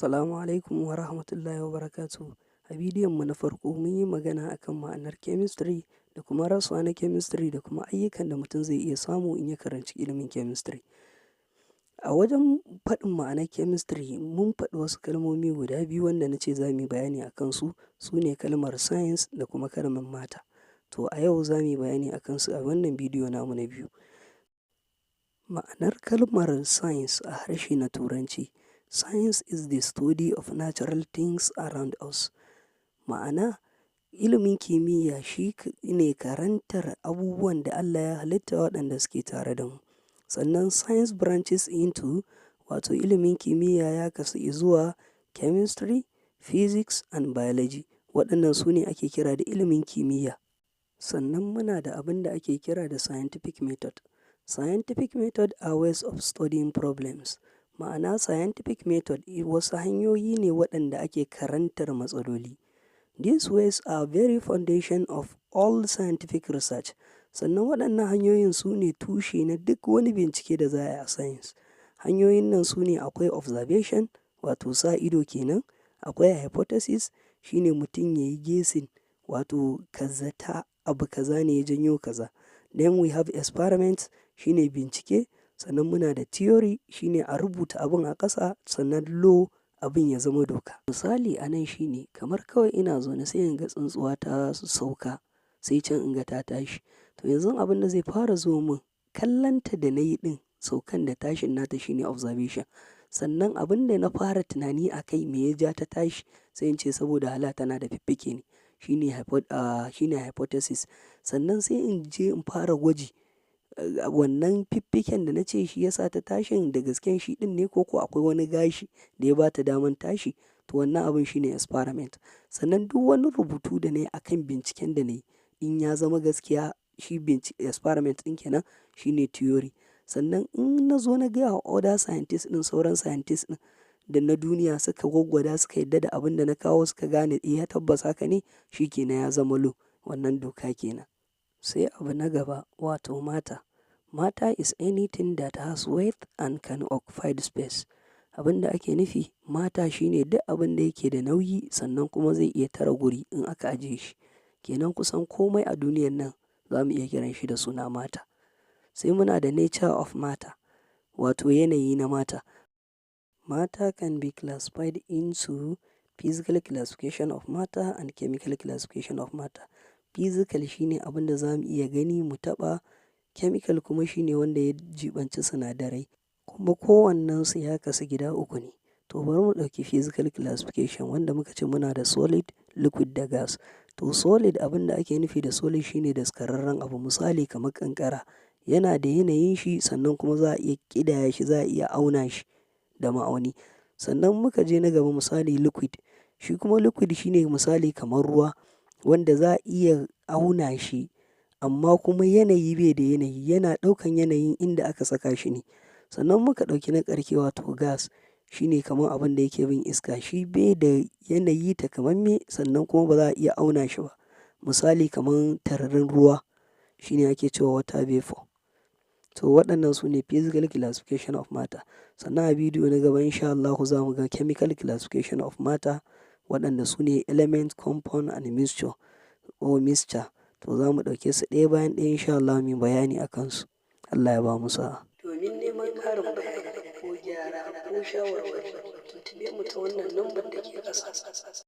Assalamu alaikum wa rahmatullahi wa barakatuhu. A bidiyon mu na farko mun yi magana akan ma'anar chemistry da kuma rassa na chemistry da kuma ayyukan da mutum zai iya samu in ya karanci ilimin chemistry. A wajen faɗin ma'anar chemistry, mun faɗi wasu kalmomi guda biyu wanda na ce za mu yi bayani a kansu, su ne kalmar science da kuma kalmar matter. To, a yau za mu yi bayani a kansu a wannan bidiyo namu na biyu. Ma'anar kalmar science a harshe na Turanci: Science is the study of natural things around us. Ma'ana, ilimin kimiyya shi ne karantar abubuwan da Allah ya halitta waɗanda suke tare da mu. Sannan science branches into, wato ilimin kimiyya ya kasu izuwa chemistry, physics and biology. Waɗannan su ne ake kira da ilimin kimiyya. Sannan muna da abin da ake kira da scientific method. Scientific method are ways of studying problems. Ma'ana, scientific method wasu hanyoyi ne waɗanda ake karantar matsaloli. These ways are very foundation of all scientific research. Sannan waɗannan hanyoyin su ne tushe na duk wani bincike da za a yi a science. Hanyoyin nan su ne: akwai observation, wato sa ido kenan, akwai hypothesis, shine mutum ya yi guessing, wato ka zata abu kaza ne ya janyo kaza. Then we have experiment, shine bincike, sannan muna da theory, shine a rubuta abun a ƙasa, sannan law, abin ya zama doka. Misali a nan shine kamar kawai ina zaune sai in ga tsuntsuwa ta sauka, sai can in ga ta tashi. To, yanzu abin da zai fara zo min, kallonta da na yi ɗin, saukan da tashin nata, shine observation. Sannan abin da na fara tunani a kai, me ya ja ta tashi? Sai in ce saboda hala tana da fiffike ne. Shine hypothesis. Sannan sai in je in fara gwaji, wannan fiffiken da na ce shi ya sa ta tashin, da gasken shi ɗin ne ko akwai wani gashi da ya ba ta daman tashi? To, wannan abun shine experiment. Sannan duk wani rubutu da na yi a kan binciken da na yi, in ya zama gaskiya, shi experiment ɗin kenan, shine theory. Sannan in na zo na gaya wa other scientists ɗin, sauran scientists ɗin da na duniya, suka gwaggwada, suka yarda da abin da na kawo, suka gane eh, tabbas haka ne, shi kenan ya zama law, wannan doka kenan. Sai abu na gaba, wato matter. Matter is anything that has weight and can occupy the space. Abin da ake nufi matter shine duk abin da yake da nauyi sannan kuma zai iya tare guri in aka ajiye shi. Kenan kusan komai a duniyan nan za mu iya kiranshi da suna matter. Sai muna da nature of matter, wato yanayi na matter. Matter can be classified into physical classification of matter and chemical classification of matter. Physical shine abin da za mu iya gani mu taɓa, chemical kuma shine wanda ya jiɓanci sinadarai. Kuma kowannensu ya kasu gida uku ne. To, bari mu ɗauki physical classification, wanda muka ce muna da solid, liquid da gas. To, solid, abin da ake nufi da solid shine daskararren abu, misali kamar kankara. Yana da yanayin shi, sannan kuma za a iya ƙidaya shi, za a iya auna shi da ma'auni. Sannan muka je na gaba, misali liquid. Shi kuma liquid shine misali kamar ruwa, wanda za a iya auna shi amma kuma yanayi bai da yanayi, yana ɗaukan yanayin inda aka saka shi ne. Sannan muka ɗauki na ƙarshe, wato gas, shine kamar abin da yake bin iska. Shi bai da yanayi takamamme, sannan kuma ba za a iya auna shi ba. Misali kamar tararin ruwa, shine ake cewa water vapor. To, waɗannan su ne physical classification of matter. Sannan a bidiyo na gaba, in sha Allahu, za mu ga chemical classification of matter, waɗanda su ne element, compound and mixture or mixture. To, za mu ɗauke su ɗaya bayan ɗaya, in sha Allah, mu yi bayani a kansu. Allah ya bamu sa'a. Domin neman ƙarin bayani ko gyara ko shawarwari, tuntuɓe mu ta wannan lambar da ke ƙasa.